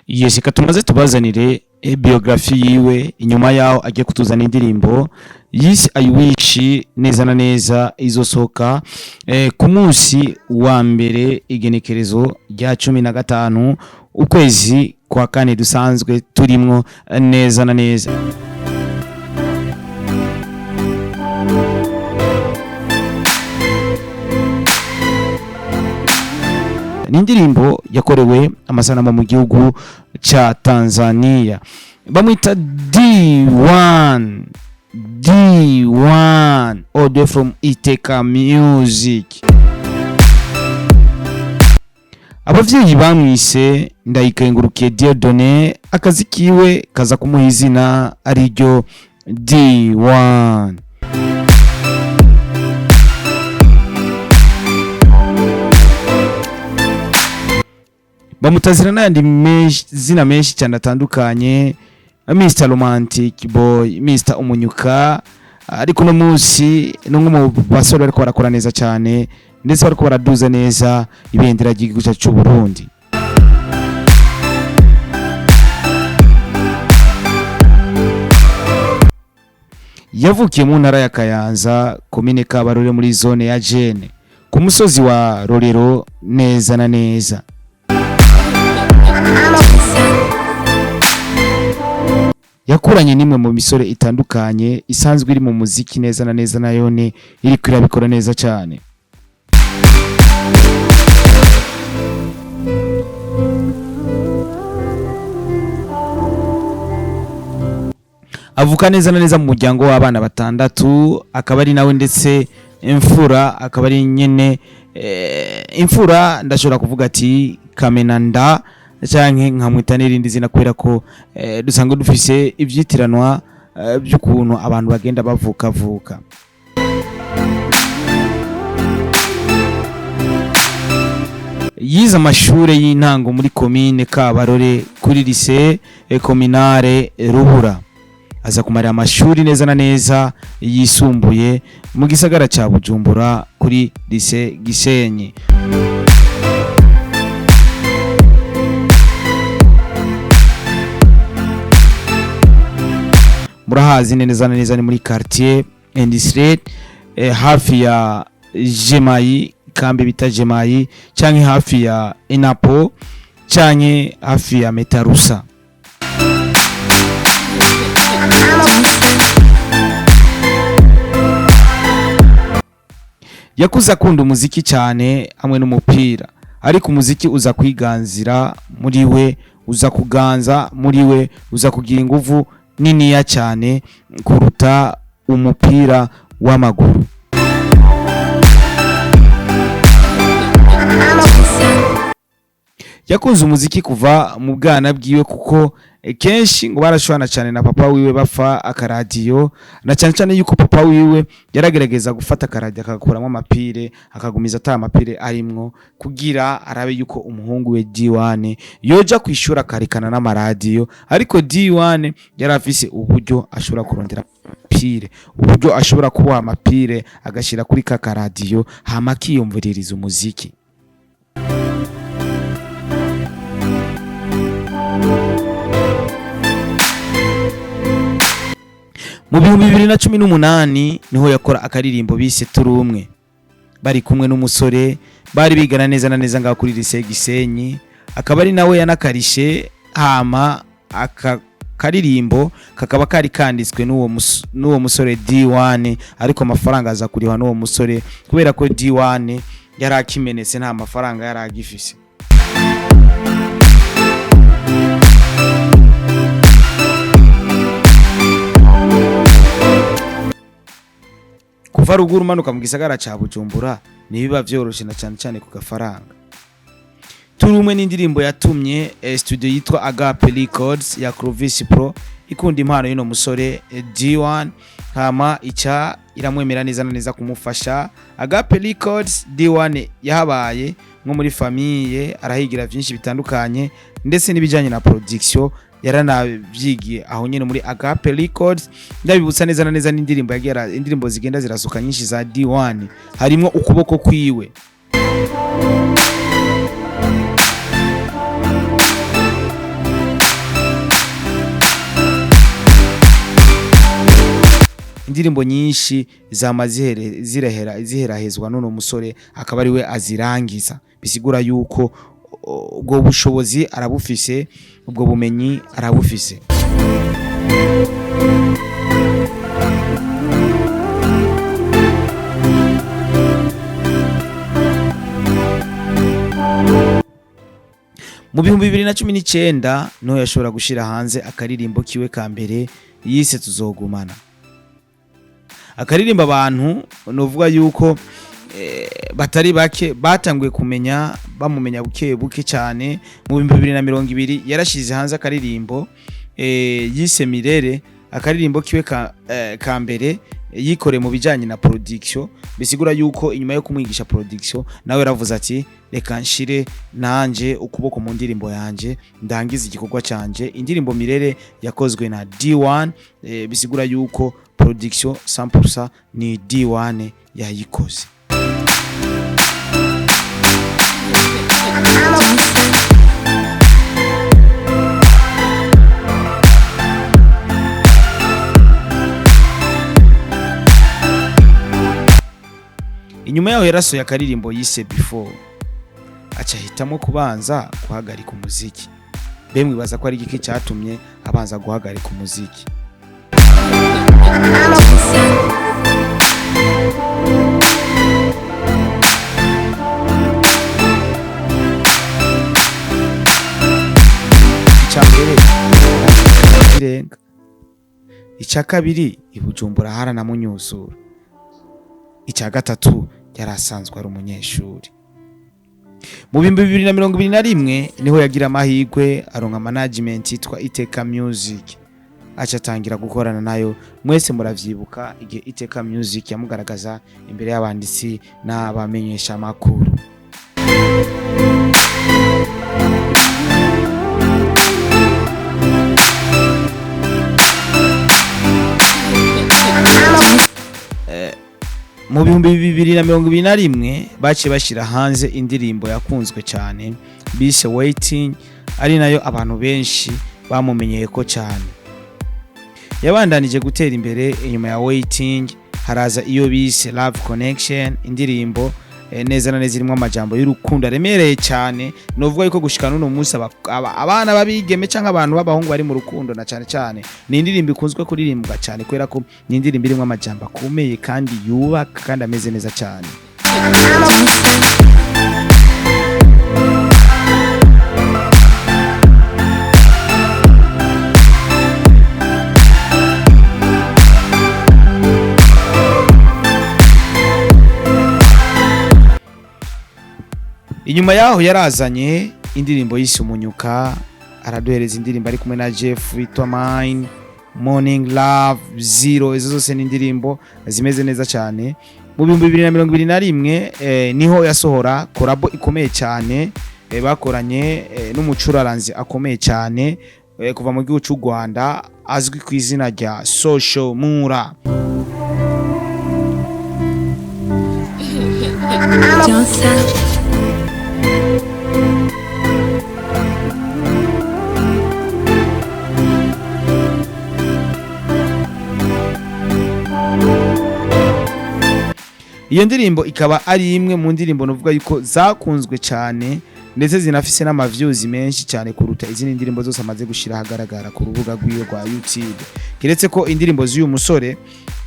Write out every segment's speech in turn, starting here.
Yes, reka tumaze tubazanire biographie yiwe, inyuma yaho agiye kutuzana indirimbo yise "I Wish", neza na neza izosohoka ku munsi wa mbere, igenekerezo rya 15, ukwezi kwa kane dusanzwe turimwo neza na neza. Ni indirimbo yakorewe amasanamu mu gihugu ca Tanzania. Bamwita D1, D1 all the way from Iteka Music. Abavyeyi bamwise Ndayikengurukiye Dieudonné, akazi kiwe kaza kumuha izina ariryo D1. Bamutazira n'ayandi zina menshi cyane atandukanye, Mr Romantic Boy, Mr Umunyuka, ariko uno munsi ni umwe mu basore bariko barakora neza cyane, ndetse bariko baraduza neza ibendera ry'igihugu cyacu cy'u Burundi. Yavukiye mu ntara ya Kayanza, komine Kabarore, muri zone ya Jene, ku musozi wa Rorero neza na neza. Yakuranye n'imwe mu misore itandukanye isanzwe iri mu muziki neza na neza, nayone iriko irabikora neza cyane. Avuka neza na neza mu muryango w'abana batandatu, akaba ari nawe ndetse imfura, akaba ari nyene imfura. Ndashobora kuvuga ati kamenanda canke nkamwita n'irindi zina, kubera ko dusanzwe dufise ivyitiranwa by'ukuntu abantu bagenda bavuka vuka. Yize amashure y'intango muri komine Kabarore kuri lycée communale Rubura, aza kumarira amashuri neza na neza yisumbuye mu gisagara ca Bujumbura kuri lycée Gisenyi. Murahazi neza na neza, ni muri quartier industriel, hafi ya Jemayi, kambi bita Jemayi, canke hafi ya Enapo, canke hafi ya Metarusa. Yakuze akunda umuziki cyane hamwe n'umupira, ariko umuziki uza kwiganzira muri we, uza kuganza muri we, uza kugira inguvu niniya cyane kuruta umupira w'amaguru. Yakunze umuziki kuva mu bwana bwiwe, kuko kenshi ngo barashwana cyane na papa wiwe, bapfa akaradiyo, na cyane cyane yuko papa wiwe yaragerageza gufata akaradiyo akagakuramo amapire, akagumiza ata amapire arimwo, kugira arabe yuko umuhungu we D1 yoja kwishura akarekana n'amaradiyo. Ariko D1 yari afise uburyo ashobora kurondera amapire, uburyo ashobora kuboha amapire agashyira kuri ka karadiyo, hama akiyumviririza umuziki. Mu 2018 niho yakora akaririmbo bise "Turi Umwe", bari kumwe n'umusore bari bigana neza na neza ngaho kuri lycée Gisenyi, akaba ari nawe yanakarishe. Hama aka karirimbo kakaba kari kanditswe n'uwo musore D1, ariko amafaranga aza kurihwa n'uwo musore, kubera ko D1 yari akimenetse, nta mafaranga yari agifise. Kuva ruguru umanuka mu gisagara ca Bujumbura ntibiba vyoroshe, na cane cane ku gafaranga. "Turi Umwe" n'indirimbo yatumye studio yitwa Agape Records ya Clovis Pro ikunda impano y'uno musore D1, hama ica iramwemera neza na neza kumufasha. Agape Records, D1 yahabaye nko muri famille, arahigira vyinshi bitandukanye, ndetse n'ibijanye na production yaranavyigiye aho nyene muri Agape Records. Ndabibutsa neza na neza n'indirimbo yagiye indirimbo zigenda zirasuka nyinshi za D1 harimwo ukuboko kwiwe. Indirimbo nyinshi zama zirehera ziherahezwa n'uno musore, akaba ariwe azirangiza. Bisigura yuko ubwo bushobozi arabufise, ubwo bumenyi arabufise. Mu 2019 niho yashobora gushira hanze akaririmbo kiwe ka mbere yise "Tuzogumana", akaririmbo abantu novuga yuko batari bake batanguye kumenya, bamumenya buke buke cyane. Mu 2020 yarashize hanze akaririmbo yise "Mirere", akaririmbo kiwe ka mbere yikoreye mu bijanye na production. Bisigura yuko inyuma yo kumwigisha production, nawe yaravuze ati: "Reka nshire nanje ukuboko mu ndirimbo yanje, ndangize igikorwa canje." Indirimbo "Mirere" yakozwe na D1, bisigura yuko production 100% ni D1 yayikoze. Johnson. Inyuma yaho yarasohoye akaririmbo yise "Before", aca ahitamo kubanza guhagarika umuziki. Mbe mwibaza ko ari igiki cyatumye abanza guhagarika umuziki? Johnson. Icya mbere, irenga. Icya kabiri, i Bujumbura haranamunyuzura. Icya gatatu, yari asanzwe ari umunyeshuri. Mu 2021 niho yagira amahirwe aronka management yitwa Iteka Music, aca atangira gukorana nayo. Mwese muravyibuka igihe Iteka Music yamugaragaza imbere y'abanditsi n'abamenyesha makuru. Mu 2021 baciye bashyira hanze indirimbo yakunzwe cyane bise "Waiting", ari nayo abantu benshi bamumenyeye ko cyane. Yabandanije gutera imbere. Inyuma ya "Waiting" haraza iyo bise "Love Connection", indirimbo neza na neza irimo amajambo y'urukundo aremereye cyane. Novuga yuko gushika n'uno munsi abana babigeme cyangwa abantu b'abahungu bari mu rukundo na cyane cyane, ni indirimbo ikunzwe kuririmbwa cyane, kubera ko ni indirimbo irimo amajambo akomeye kandi yubaka kandi ameze neza cyane. Johnson. Inyuma yaho yarazanye indirimbo yise "Umunyuka", araduhereza indirimbo ari kumwe na Jeff witwa "Mine", "Morning Love", "Zero". Izo zose ni indirimbo zimeze neza cyane. Mu 2021 niho yasohora collabo ikomeye cyane bakoranye n'umucuraranzi akomeye cyane kuva mu gihugu cy'u Rwanda azwi ku izina rya Social Mura. Johnson. Iyo ndirimbo ikaba ari imwe mu ndirimbo nuvuga yuko zakunzwe cyane, ndetse zinafise n'ama views menshi cyane kuruta izindi ndirimbo zose amaze gushira ahagaragara ku rubuga rwiwe rwa YouTube, keretse ko indirimbo z'uyu musore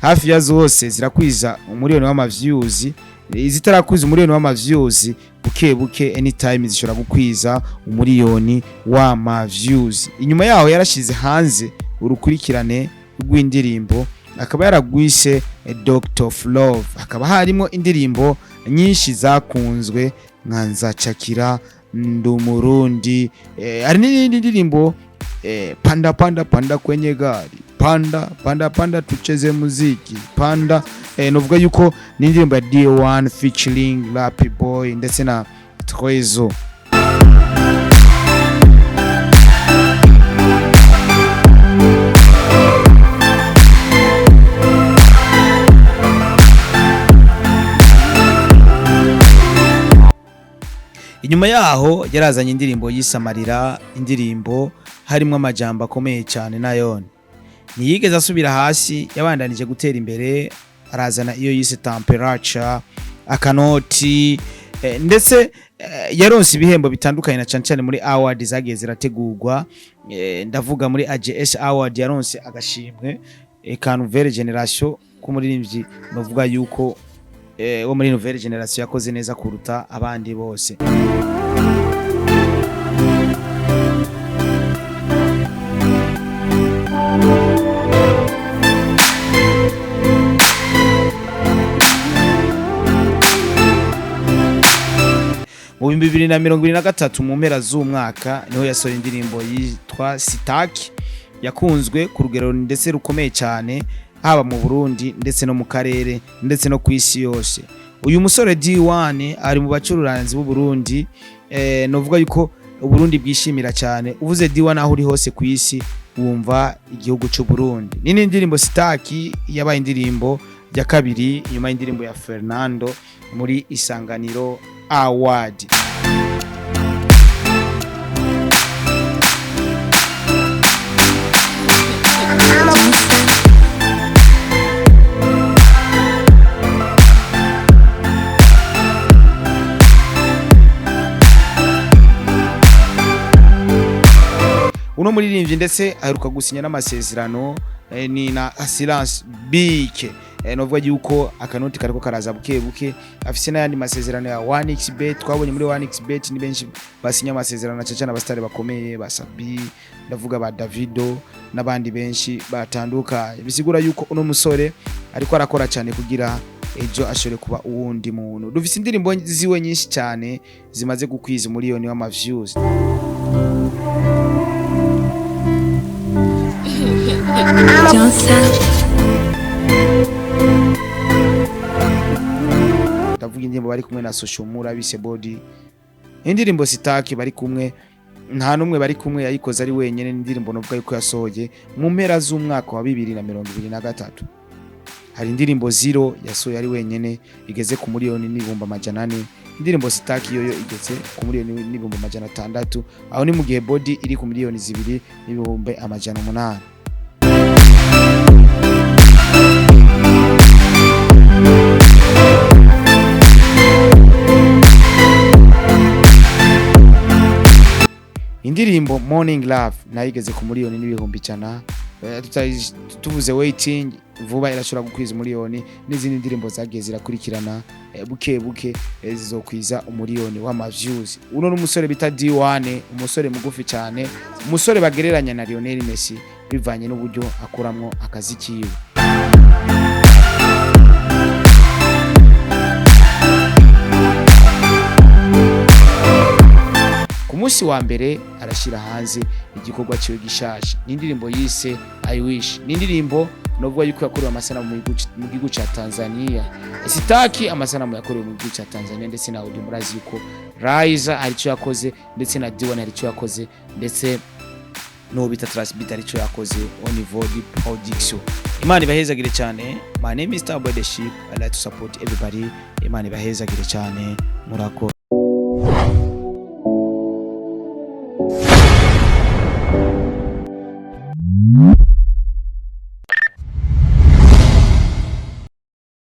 hafi ya zose zirakwiza umuriyoni w'ama views. Izitarakwiza umuriyoni w'ama views, buke buke, anytime zishobora gukwiza umuriyoni w'ama views. Inyuma yaho yarashize hanze urukurikirane rw'indirimbo, akaba yaragwise Doctor of Love. Hakaba harimo indirimbo nyinshi zakunzwe nka "Nzacakira", "Ndumurundi", hari n'izindi ndirimbo "Panda panda panda kwenye gari", "Panda panda panda tucheze muziki panda". Novuga yuko ni indirimbo ya D1 featuring Rappy Boy ndetse na Trezo. Inyuma yaho yarazanye indirimbo yise "Amarira", indirimbo harimo amajambo akomeye cyane nayone. Ntiyigeze asubira hasi, yabandanije gutera imbere, arazana iyo yise Temperature, Akanoti, ndetse yaronse ibihembo bitandukanye na cane cane muri award zagiye zirategurwa. Ndavuga muri AJS Award yaronse agashimwe ka Nouvelle Generation k'umuririmbyi bavuga yuko wo muri Nouvelle Generation yakoze neza kuruta abandi bose. Mu 2023, mu mpera z'umwaka, niho yasohoye indirimbo yitwa Sitaki yakunzwe ku rugero ndetse rukomeye cyane, haba mu Burundi ndetse no mu karere ndetse no ku isi yose. Uyu musore D1 ari mu bacururanzi b'u Burundi, novuga yuko Uburundi bwishimira cyane. Uvuze D1 aho uri hose ku isi wumva igihugu cy'u Burundi. Ni n'indirimbo Sitaki yabaye indirimbo ya kabiri inyuma y'indirimbo ya Fernando muri Isanganiro Award. Johnson, Uno muririmbyi ndetse aheruka gusinya n'amasezerano ni na Assurance BK. Novuga yuko akanoti kariko karaza buke buke, afise n'ayandi masezerano ya 1xBet. Twabonye muri 1xBet ni benshi basinya amasezerano, na cyane abastari bakomeye ba Sabi, ndavuga ba Davido n'abandi benshi batandukanye. Bisigura yuko uno musore ariko arakora cyane kugira ejo ashobore kuba uwundi muntu. Dufise indirimbo ziwe nyinshi cyane zimaze gukwiza miliyoni w'ama views. Johnson, Ndavuga indirimbo bari kumwe na Social Mura bise Body, indirimbo Sitaki bari kumwe, nta n'umwe bari kumwe, yayikoze ari wenyine. Indirimbo novuga yuko yasohoye mu mpera z'umwaka wa 2023. Hari indirimbo Zero yasohoye ari wenyine igeze ku 1,400,000. Indirimbo Sitaki yoyo igeze ku 1,600,000, aho ni mu gihe Body iri ku 2,800,000. Indirimbo Morning Love nayo igeze ku 1,100,000. Tuvuze Waiting vuba irashobora gukwiza umuriyoni, n'izindi ndirimbo zagiye zirakurikirana buke buke zizokwiza umuriyoni w'ama views. Uno n'umusore bita D1, umusore mugufi cyane, umusore bagereranya na Lionel Messi bivanye n'uburyo akuramwo akazi kiwe. Ku munsi wa mbere arashyira hanze igikorwa cyiwe gishasha, ni indirimbo yise I Wish. Ni indirimbo novuga yuko yakorewe amasanamu mu gihugu ca Tanzania. Sitaki amasanamu yakorewe mu gihugu ca Tanzania ndetse na audio. Murazi yuko Raiza hari icyo yakoze, ndetse na D1 hari icyo yakoze, ndetse n'uwo bita Trasbeat hari icyo yakoze au niveau de production. Imana ibahezagire cyane. My name is Starboy the Ship. I like to support everybody. Imana ibahezagire cyane, murakoze.